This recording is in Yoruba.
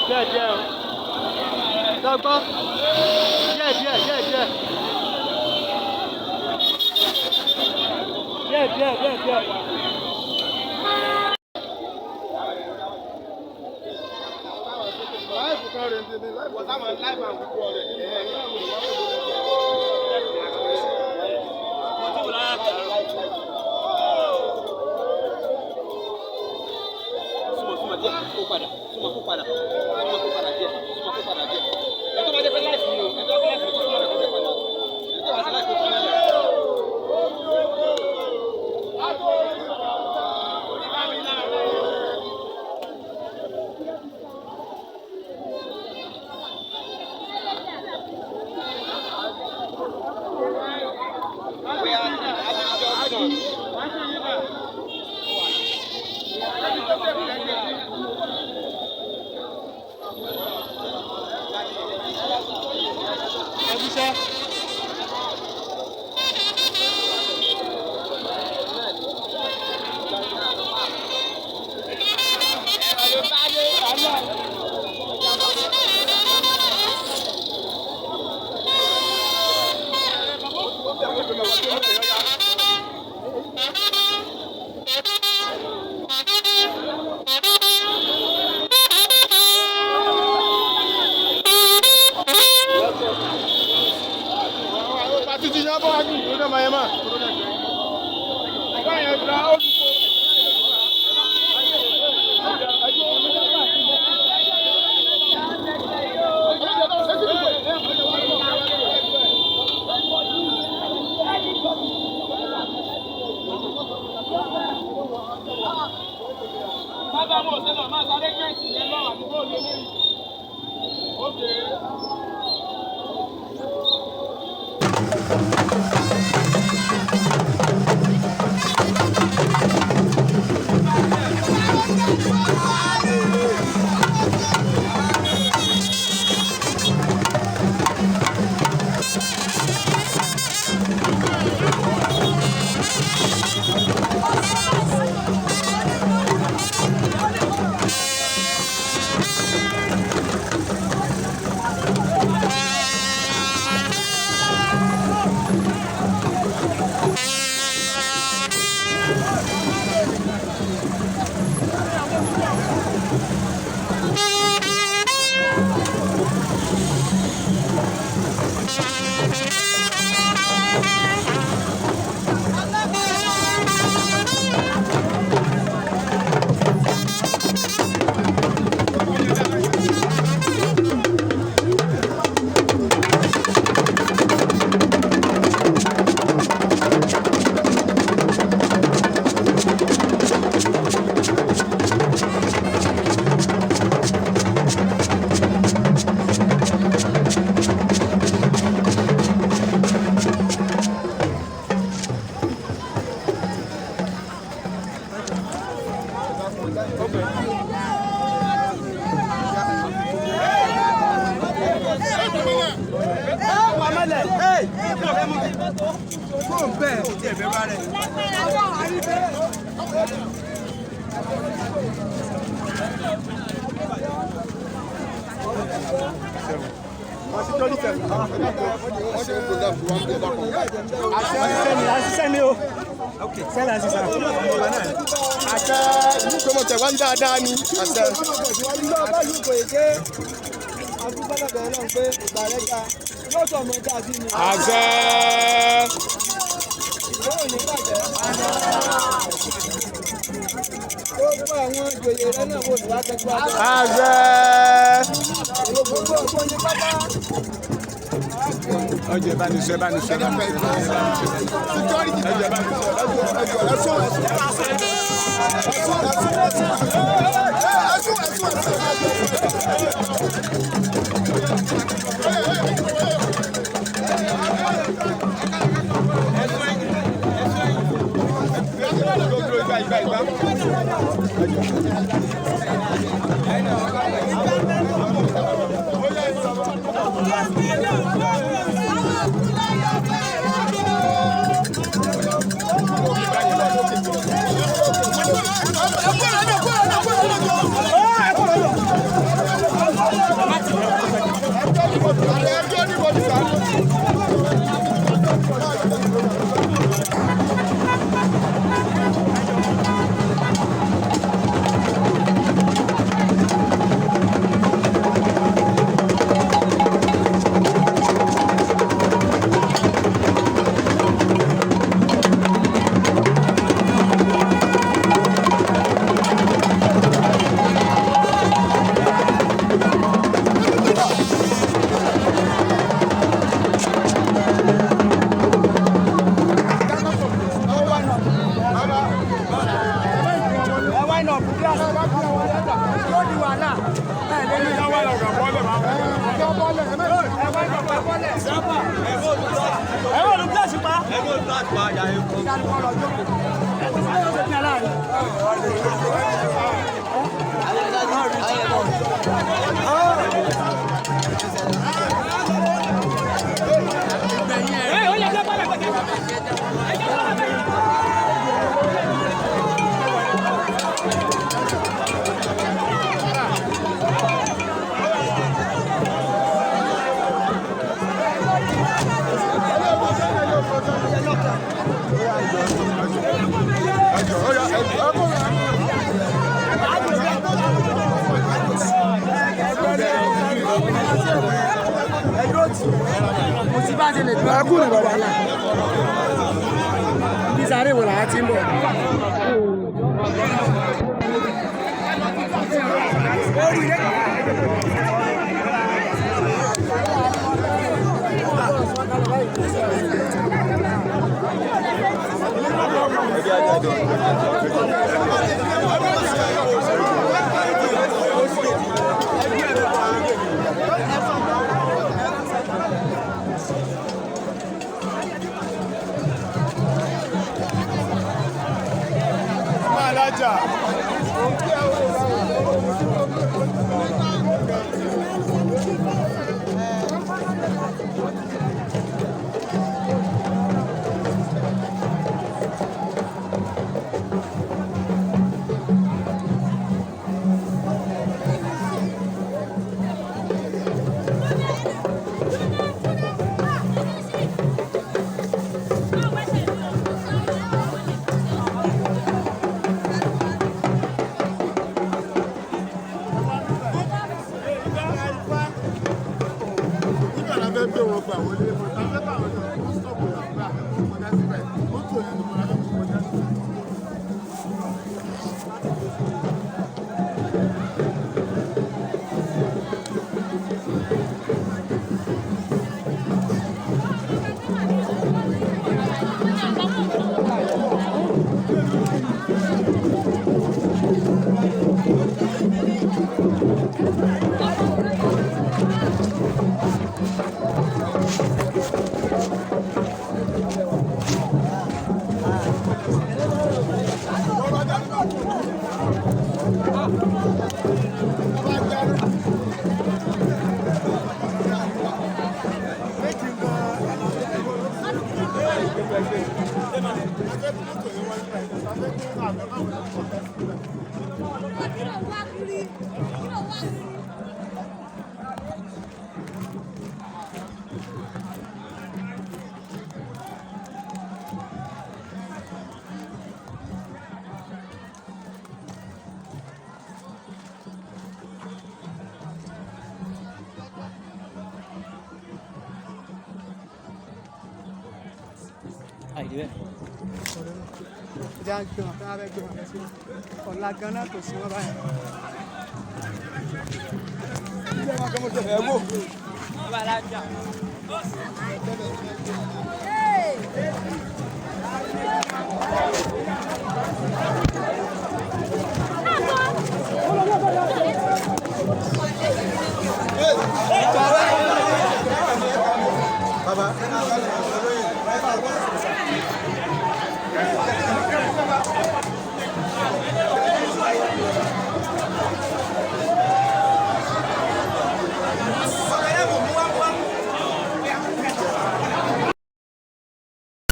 Díẹ̀ díẹ̀ o. Dọ́gbọ́n. Díẹ̀ díẹ̀ díẹ̀ díẹ̀. Díẹ̀ díẹ̀ díẹ̀ díẹ̀. Súnmọ́ súnmọ́ díẹ̀ kó padà, súnmọ́ kó padà, súnmọ́ kó padà díẹ̀, súnmọ́ kó padà díẹ̀. Ẹ tó bá jẹ́ pé láìsí ni o, ẹ tó bá jẹ́ láìsí ni kó súnmọ́ rẹ̀ kó tẹ̀ padà. Ẹ tó bá jẹ́ láìsí kó súnmọ́ rẹ̀. We are at the junction. Ẹbíṣẹ́. Àṣìṣe ni o. Sẹ́lẹ̀ àṣìṣe. Àṣẹ ìlú gbọmọtẹ wá ń dáadáa ni àṣẹ. Àṣẹ. Gbogbo àwọn ìjòyè rẹ náà wò ní wá kẹ́kọ̀ọ́ abẹ́. Àṣẹ. Gbogbo ọgbọ́n ní pátá. Ọjọ́ ìbánisọ ìbánisọ ìbánisọ. Ọjọ́ ìbánisọ ẹjọ́ ẹsùn ẹsùn ẹsùn ẹsùn ẹsùn ẹsùn. Ẹkú ni bàbá. Bí sáré wò làá ti ń bọ̀. Alájà. Nígbà tá a fẹ́ gbé wọn gbà wọlé, a fẹ́ bá wọn lọ, ó sọ̀kò gbà kọjá síbẹ̀, ó tò yẹn ló kọjá kọjá síbẹ̀. Kí ló wá kiri? Kí ló wá kiri? Àìdí bẹ́ẹ̀. Ẹja ń gbé wọn fẹ́ wá fẹ́ gbé wọn lọ sí ọ̀la gan-an kò sí wọn báyìí. Baba.